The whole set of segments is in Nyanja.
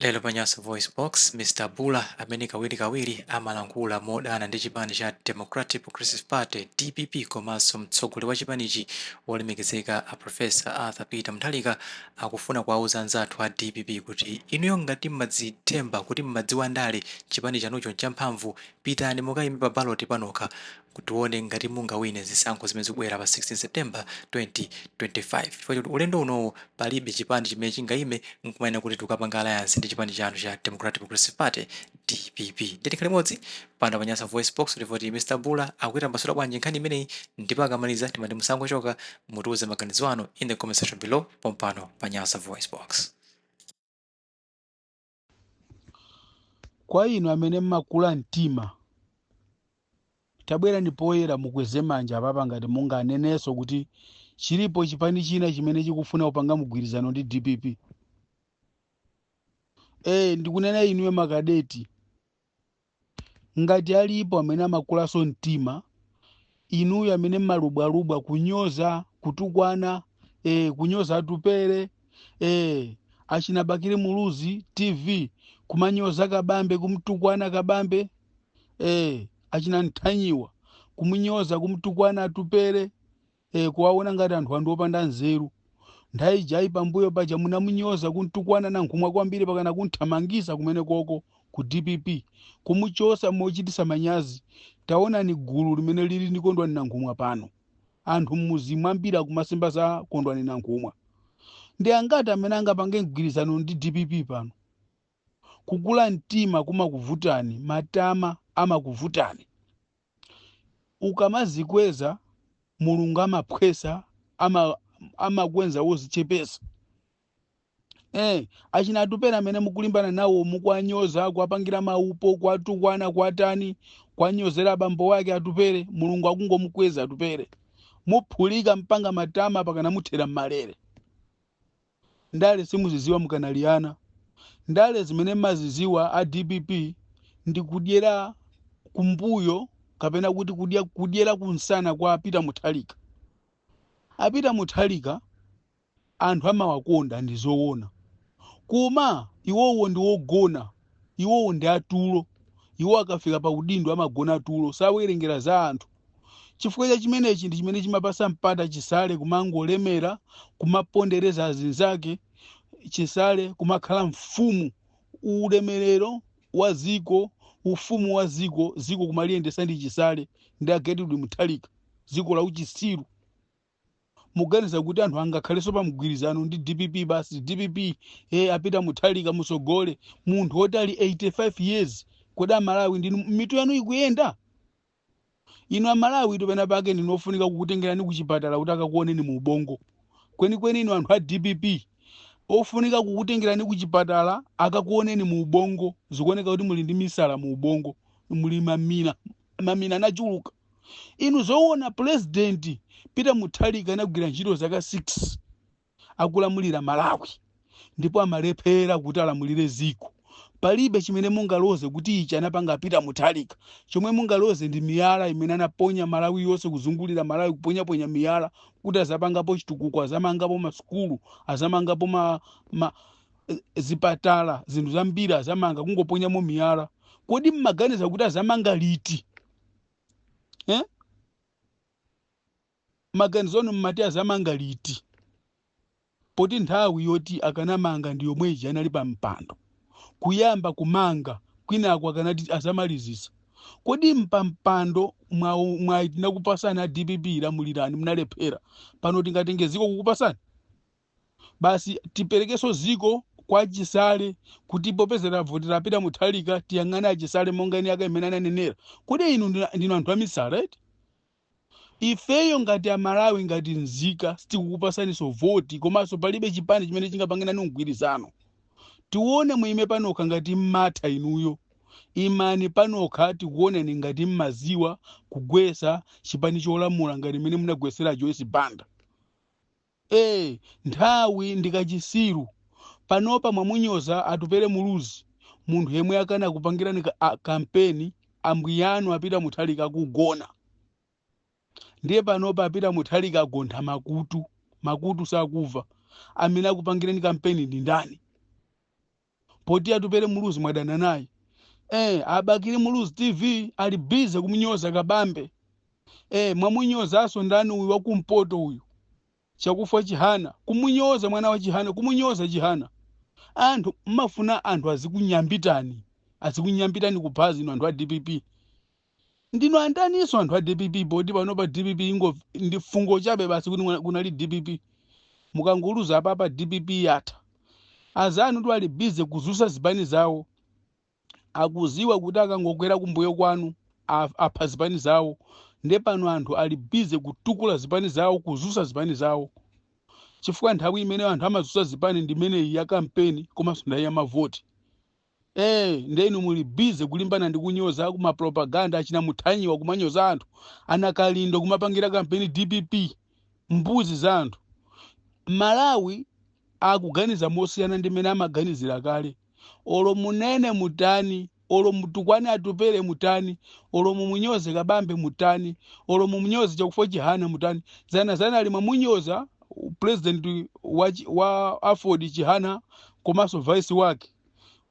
Lero pa Nyasa VoiceBox, Mr Bula amene kawirikawiri amalankhula modana ndi chipani cha Democratic Progressive Party, dpp, komanso mtsogoleri wa chipanichi wolemekezeka a Professor Arthur Peter Mutharika akufuna kuwauza anzathu a dpp kuti inuyo ngati mmadzithemba kuti mmadziwa ndale, chipani chanucho nchamphamvu, pitani mukayime pa ballot panokha tione ngati mungawine zisankho zimene zikubwera pa 16 September 2025, chifukwa choti ulendo unowu palibe chipani chimene chingayime nkumanena kuti tikapanga alliance ndi chipani chanu cha Democratic Progressive Party, DPP. Ndiye tikhale limodzi pano pa Nyasa VoiceBox kuti Mr Bula akuitambasula bwanji nkhani imeneyi, ndipo akamaliza timati musangochoka, mutiuze maganizo anu in the comment section below pompano pa Nyasa VoiceBox. Kwa inu amene mmakula mtima, tabwerani poyera, mukweze manja apapa ngati munganenenso kuti chilipo chipani china chimene chikufuna kupanga mgwirizano ndi DPP. Ndikunena inuyo makadeti, ngati alipo amene amakulaso mtima, inuyo amene mmalubwalubwa, kunyoza, kutukwana, kunyoza Atupele, achina Bakili Muluzi TV, kumanyoza Kabambe, kumtukwana Kabambe, achina Nthanyiwa kumunyoza, kumtukwana Atupele, kuwaona ngati anthu anthu opanda nzeru. Nthawi ijayi pambuyo paja munamunyoza, kumtukwana Nankhumwa kwambiri, pakana kunthamangisa kumene koko ku DPP, kumuchosa mochitisa manyazi. Taonani gulu limene lili ndi Kondwani Nankhumwa pano, anthu mmuzimu ambiri akumasimba za Kondwani Nankhumwa. Ndi angati amene angapange mgwirizano ndi DPP pano? Kukula mtima kumakuvutani, matama amakuvutani. Ukamazikweza, Mulungu amaphwesa, amakwenza wozichepesa. Achina Atupele amene mukulimbana nawo, mukuwanyoza, kuwapangira maupo, kuwatukwana, kuwatani, kuwanyozera abambo wake Atupele, Mulungu akungomukweza Atupele. Muphulika mpanga matama pakana muthera mmalere. Ndale simuziziwa mukanaliyana. Ndale zimene mmaziziwa a DPP ndi kudyera kumbuyo, kapena kuti kudyera kunsana kwa Peter Mutharika. A Peter Mutharika anthu amawakonda, ndi zoona, koma iwowo ndi wogona, iwowo ndi atulo. Iwo akafika pa udindo amagona tulo, sawerengera za anthu. Chifukwa cha chimenechi ndi chimene chimapasa mpata Chisale kumangolemera, kumapondereza azinzake, Chisale kumakhala mfumu, ulemerero wa ziko, ufumu wa ziko, ziko kumaliyendesa ndi Chisale ndi a Gertrude Mutharika, ziko la uchisiru. Muganiza kuti anthu angakhalenso pa mgwirizano ndi DPP? Basi DPP, a Peter Mutharika musogole, munthu woti ali 85 years. Kodi Amalawi ndinu mitu yanu ikuyenda? Inu Amalawi topena pake ndinofunika kukutengerani kuchipatala kuti akakuoneni mu ubongo kwenikweni. Inu anthu a DPP ofunika kukutengerani kuchipatala akakuoneni mu ubongo. Zikuoneka kuti muli ndi misala mu ubongo, muli mamina, mamina anachuluka. Inu zoona, President Peter Mutharika anagwira ntchito zaka 6 akulamulira Malawi, ndipo amalephera kuti alamulire ziko. Palibe chimene mungaloze kuti ichi anapanga Peter Mutharika. Chomwe mungaloze ndi miyala imene anaponya Malawi yonse, kuzungulira Malawi, kuponyaponya miyala kuti azapangapo chitukuko, azamangapo masukulu, azamangapo zipatala, zinthu zambiri azamanga, kungoponyamo miyala. Kodi mmaganiza kuti azamanga liti? Maganizoni mmati azamanga liti, poti nthawi yoti akanamanga ndi yomweji anali pa mpando, kuyamba kumanga kwinako akanati azamalizisa? Kodi mpampando mwa tinakupasani a DPP, lamulirani, munalephera. Pano tingatenge ziko kukupasani? Basi tiperekenso ziko kwa Chisale kuti popezera votera Peter Mutharika, tiyang'ane aChisale monga eni ake imene ananenera? Kodi inu ndinu anthu amisala, right? Ifeyo ngati Amalawi, ngati nzika, sitikukupasaniso voti, komanso palibe chipani chimene chingapange nanu mgwirizano. Tione muime panokha ngati mmatha. Inuyo imani panokha, tikuoneni ngati mmaziwa kugwesa chipani cholamula ngati mmene munagwesera Joyce Banda. Nthawi ndikachisiru. Panopa mwamunyoza Atupele Muluzi, munthu yemwe akana kupangirani kampeni ambwiyanu a Peter Mutharika akugona. Ndiye panopa a Peter Mutharika agontha makutu, makutu sakuva. Amene akupangirani kampeni ndi ndani? Poti Atupele Muluzi mwadana naye. A Bakili Muluzi TV ali busy kumunyoza Kabambe. Mwamunyozanso ndani uyu wakumpoto uyu, Chakufwa Chihana, kumunyoza mwana wa Chihana, kumunyoza Chihana. Anthu mmafuna anthu azikunyambitani, azikunyambitani kuphazi. Inu anthu a DPP ndinu andaninso anthu a DPP? Poti pano pa DPP ingo ndi fungo chabe basi kuti kunali DPP. Mukangoluza apapa, DPP yatha. Azanu tu ali busy kuzusa zipani zawo. Akuziwa kuti akangokwera kumbuyo kwanu apha zipani zawo. Nde pano anthu ali busy kutukula zipani zawo, kuzusa zipani zawo, chifukwa nthawi imene anthu amazusa zipani ndi imeneyi ya kampeni komanso nthawi ya mavoti. Ndenu muli busy kulimbana ndi kunyoza, kumapropaganda, achina Muthanyiwa kumanyoza anthu, ana Kalindo kumapangira kampeni DPP. Mbuzi za anthu. Malawi akuganiza mosiyana ndi mmene amaganizira kale. Olo munene mutani, olo mutukwane Atupele mutani, olo mumunyoze Kabambe mutani, olo mumunyoze Chakufwa Chihana mutani, zanazana ali mwamunyoza president wa AFORD Chihana komanso vice wake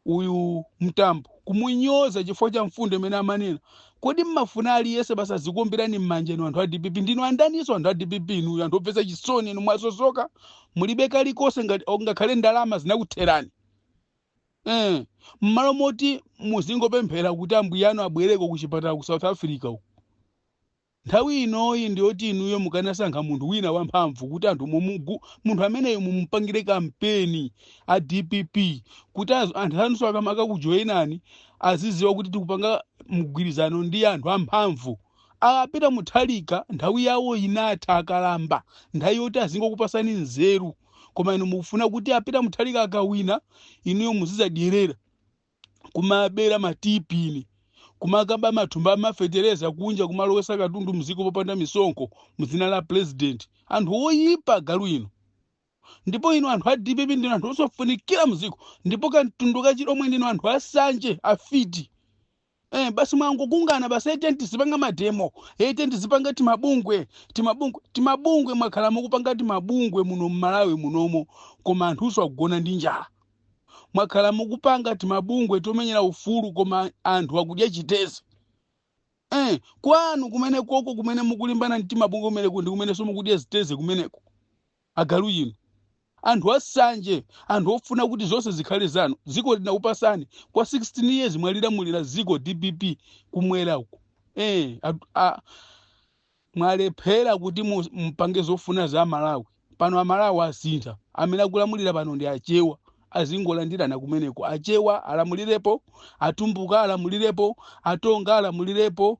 uyu Mtambo, kumunyoza chifukwa cha mfundo imene amanena. Kodi mmafuna aliyense basi azikuombirani m'manja? Inu anthu a DPP ndinu andaninso anthu a DPP? Inu anthu opeza chisoni, inu mwasosoka, mulibe kalikonse, ngati ngakhale ndalama zinakutherani. Mmalo moti muzingopemphera kuti ambuyanu abwereko ku chipatala ku South Africa uku, nthawi inoyi ndiyoti inuyo mukanasankha munthu wina wamphamvu kuti anthu munthu ameneyo mumupangire kampeni a DPP, kuti anthu anunso akamaka kujoyinani aziziwa kuti tikupanga mgwirizano ndi anthu amphamvu. Akapita Muthalika, nthawi yawo inatha, akalamba, nthawi yoti azingokupasani nzeru. Koma inu mukufuna kuti apita Muthalika akawina, inuyo muzizadyerera, kumabera matipini, kumakaba mathumba amafetereza kunja, kumalowesa katundu mziko popanda misonkho mdzina la president. Anthu oyipa, galu ino. Ndipo inu anthu a DPP ndinu anthu osafunikira mziko, ndipo kamtundu kachilomwe ndinu anthu asanje, afiti. Basi mwangokungana basi, ete tizipanga mademo, ete tizipanga timabungwe, timabungwe, timabungwe. Mwakhala mukupanga timabungwe muno mmalawi munomo, koma anthuso akugona ndi njala. Mwakhala mukupanga timabungwe tomenyera ufulu, koma anthu akudya chiteze. Kwanu kumene koko kumene mukulimbana ndi timabungwe kumeneko ndi kumenenso mukudya ziteze kumeneko. Agalu inu, anthu asanje, anthu ofuna kuti zonse zikhale zanu. Dziko linakupasani kwa 16 years, mwalilamulira dziko DPP kumwera uko. Mwalephera kuti mupange zofuna za Malawi. Pano Amalawi asintha. Amene akulamulira pano ndi Achewa, azingolandirana kumeneko. Achewa alamulirepo, Atumbuka alamulirepo, Atonga alamulirepo,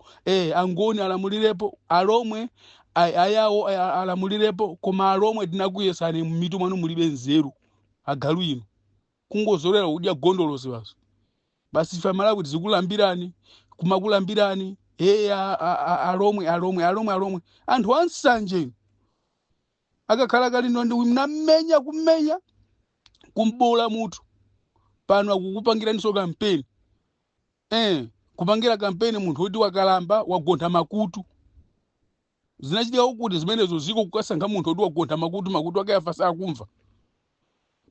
Angoni alamulirepo, Alomwe Ayawo alamulirepo. Koma Alomwe tinakuyesani, mmitu mwanu mulibe nzeru. Agalu inu, kungozolera kudya gondolosi basi. Basi ife Amalawi tizikulambirani, kumakulambirani. Eya, Alomwe, Alomwe, Alomwe, Alomwe, anthu ansanje inu. Akakhala Kalindo ndi mnamenya, kumenya kumbola mutu. Pano akukupangiraninso kampeni, kupangira kampeni munthu woti wakalamba, wagontha makutu. Zinachitika kuti zimenezo ziko kukasankha munthu woti wagontha makutu, makutu ake afa, sakumva.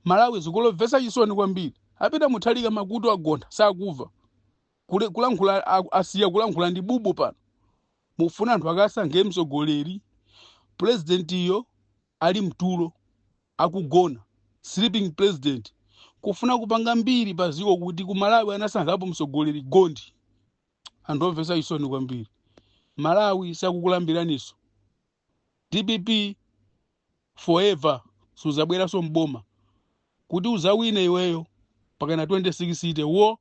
Malawi zikulomvetsa chisoni kwambiri. Apita Muthalika makutu agontha, sakumva. Kulankhula asiya kulankhula, ndi bubu. Pano mufuna anthu akasankhe mtsogoleri, president-iyo ali mtulo, akugona, sleeping president. Kufuna kupanga mbiri pa ziko kuti ku Malawi anasankhapo mtsogoleri gondi. Anthu omvetsa chisoni kwambiri. Malawi sakukulambiraninso. DPP forever, suzabweranso mboma kuti uzawine iweyo pakana 2060 wo.